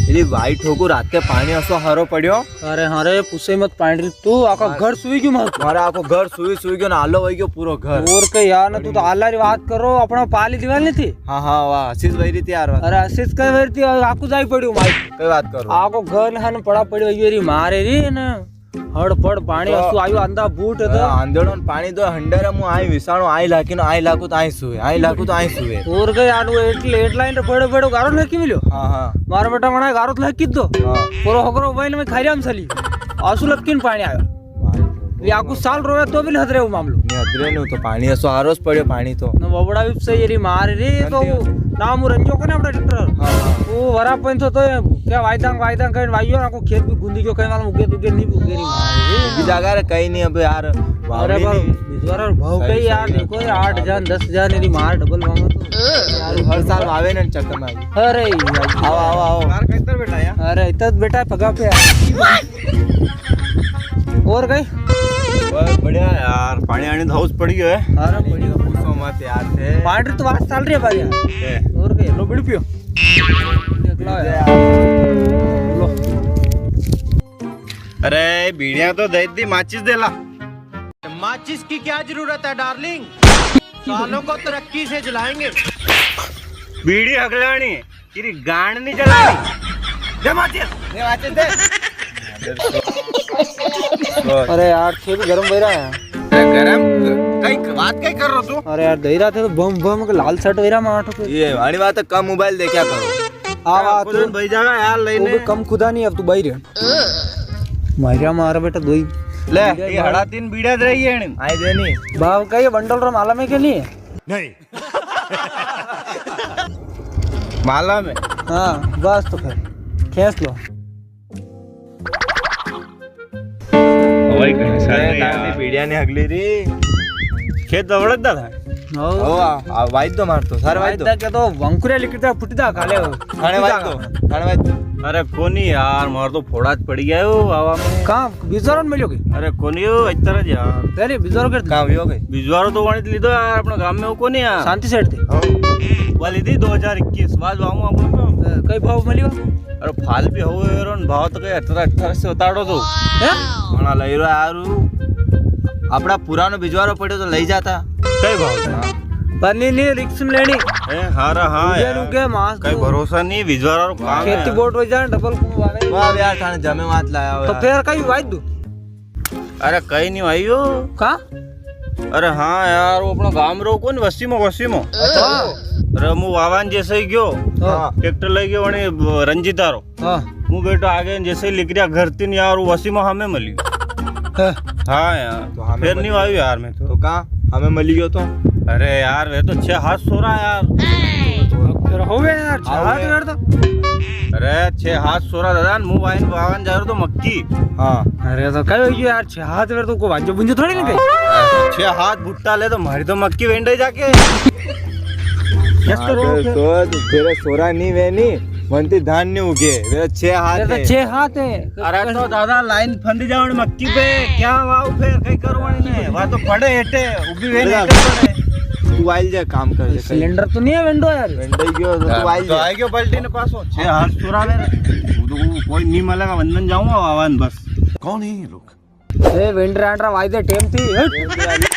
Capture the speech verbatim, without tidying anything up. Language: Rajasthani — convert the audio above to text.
अरे भाई ठोकू, रात के पाणी असो हारो पड़ियो। अरे हाँ रे, पूछे मत, पाणी री तू आका घर सुई गयो मार। मारा आको घर सुई सुई गयो ना, आलो वही गयो पूरो घर। और के यार ना, तू तो आला री बात करो, अपना पाली दीवाल नी थी। हाँ हाँ, वाह, आशीष भाई री थी यार बात। अरे आशीष कई भाई री थी, आको जाई पड़ियो मार। कई बात करो। आको घर ना पड़ा पड़ियो, ये री मारे री ना। हड़ पड़ पाणी तो असु आयो, आंधा बूट है तो। हाँ, आंधेड़ो न पाणी तो हंडर मु आई विसाणो, आई लाखी न, आई लाखू तो आई सुए, आई लाखू तो आई सुए। और गए यार, वो एट, एट लाइन रे बड़ो बड़ो गारो लकी मिलो। हाँ, हाँ। मारो बेटा मना गारो तो लकी दो। हाँ। पूरो हकरो मोबाइल में खारिया में चली। आंसू लपकिन पाणी आयो। ये आकू साल रोवे तो भी नी हदरे वो मामलो। नी हदरे नी, तो पाणी असो हारो स पड़ियो पाणी तो। ना बबड़ा भी सही री मार रे तो। ना मु रंजो को ना अपना ट्रैक्टर। हाँ, हाँ। वो वरा पन तो, तो क्या वायदा, वायदा कहीं वाइयो ना को खेत भी गुंदी जो कहीं वाला उगे, तुगे नी उगे री मार रे। भी जागा रे कहीं नी अब यार। अरे बाप, बिजवारा भाव कई यार, देखो यार, आठ हजार, दस हजार री मार डबल मांगो तो। यार हर साल आवे ना चक्कर में। अरे यार। आओ, आओ, आओ। कार किधर बैठा है? अरे इतना बैठा है पगा पे। और कई? बस बढ़िया यार, पाणी आणी तो हाउस पड़ी गयो है। अरे बढ़िया। पूछो मत यार थे। पाणी तो बात चल री है भाई यार। ए। और कई? लो बीड़ी पियो। देख लो यार। लो। अरे बीड़ियां तो दे दी, माचिस दे ला। माचिस की क्या जरूरत है डार्लिंग, सालों को तरक्की से जलाएंगे। बीड़ी हगलानी। तेरी गांड नी जलानी। दे माचिस। दे माचिस दे। अरे यार, थे भी गरम वई रहा है। अरे गरम? कई बात कई कर रहो तू? अरे यार, दई रहा थे तो बम बम के लाल शर्ट वई रहा मार तो। ये वाली बात है, कम मोबाइल देखा करो। आ, आ, खुद तू भाई जागा यार तू लेने। भी कम खुदा नी, अब तू बाई रे। मारिया मार बेटा दोई। ले, ये हड़ा तीन बीड़ा दे रही है। आई देनी। बाप का ये बंडल रो माला में के नी? नहीं। माला में? हाँ, बस तो फिर खेस लो। भाई, घणी सारी अरे, यार। बीड़िया ने अगली री। खेत दवड़क दा था। ओ। ओ, आ, आ, वाइद दो मार तो, सारे वाइद दो। वाइद दा के तो वंकुरे लिखता फुटदा काले। थाने वाइद दो, थाने वाइद दो। अरे कोनी यार, मार तो फोड़ा ज पड़ी गया हो हवा में। कहाँ? बिजवारो में मिलोगे? अरे कोनी हो, इतना जा। अरे बिजवारो कर। कहाँ हुई हो गई? बिजवारो तो वणी लीधो यार, अपना गांव में हो कोनी यार। शांति सेठ थे। हाँ। वाली दी दो हजार इक्कीस, बाद वाऊँ अपना को। अ, कई भाव मिलियो? अरे फाल भी हो यार, उन भाव तो कई अठारह, अठारह से उतारो तो। हैं? मना लई रो यार। अपना पुरानो बिजवारो पड़े तो लई जाता। कई भाव था? हाँ। पन्नी नी, रिक्स में लेनी। ए, हाँ रा, हाँ उगे यार। उगे मास कई तो। भरोसा नी, बिजवारा रो काम है खेती यार। बोट हो जाए, डबल कुण वाले। वाह यार, थाने जमे मात लाया हो तो यार। फिर कई वाई दू? अरे कई नी भाई हो। का? अरे हाँ यार, वो अपना गांव रो कोनी, वसीमो, वसीमो। हाँ। अरे मु वावान जैसे ही गयो, हाँ। ट्रैक्टर लई गयो वणी रंजीता रो। हाँ। मु बेटो आगे जैसे ही लिकरिया घर तीन यार, वो वसीमो हमें मिली। हाँ। हाँ यार, तो हमें फिर नी मिली। आयु यार मैं तो। तो कहाँ हमें मिली गयो तो? अरे यार, वे तो छह हाथ सोरा यार। फिर हो गया यार, छह हाँ, हाथ हो गया। यार तो। अरे छह हाथ सोरा दादा, मु वाइन वावन जा रहा तो मक्की। हाँ। अरे तो कहो यार, छह हाथ में तो को वांजो बुंजो थोड़ी नी गई। हाँ, छह हाथ भुट्टा ले तो मारी तो मक्की वेंडे जाके। यस हाँ, करो तो फिर। सोच, तेरे सोरा नी वे नी, वंती धान नी उगे, तेरे छह हाथ तेरे तो है। छह हाथ है। अरे तो दादा लाइन फंदी जावण मक्की पे, क्या वाव फिर कई करवाणी ने, वा तो पड़े हेटे, उबी वे बेटा, हेटे पड़े। तू आइल जा काम कर ले, सिलेंडर तो नी है वेंडो यार। वेंडो ही गयो, तो तू आइल तो जा। आई गयो पलटी ने पासो, छह हाथ सोरा मेरे। वो तो कोई नी मिलेगा, वंदन जाऊंगा वावन बस। कौन है ये लोग? ए, वेंडरा आंडरा वायदे टेम थी, हट।